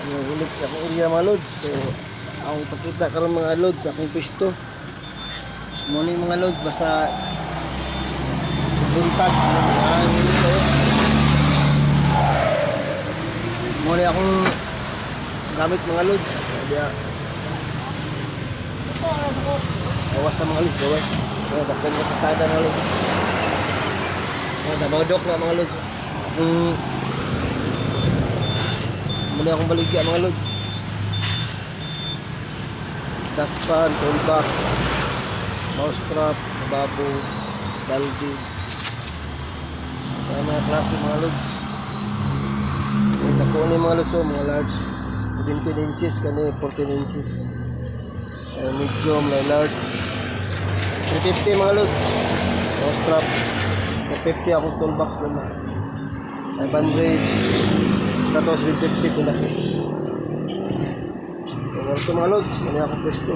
Ang init akong area, mga lods. So, akong ipakita karon, mga lods, akong pwesto. So, mao ni, mga lods, basta buntag ang init kayo. Mao ni akong gamit, mga lods. Kaya gawas na, mga lods, gawas. So, dakpan ko pasada, mga lods. Mga Davao Dock na, mga lods. Akong muna akong baligya, mga lods. Dustpan, toolbox, mouse trap, babo, balde. Kaya mga klase, mga lods. Yung dako ni, mga lods, oh, mga large. 17 inches, kani 14 inches. Ay, medium, na large. 350, mga lods. Mouse trap. 450 akong toolbox naman. 500. Tapos 750 ko na. Ito, mga lods, mali ako pwesto.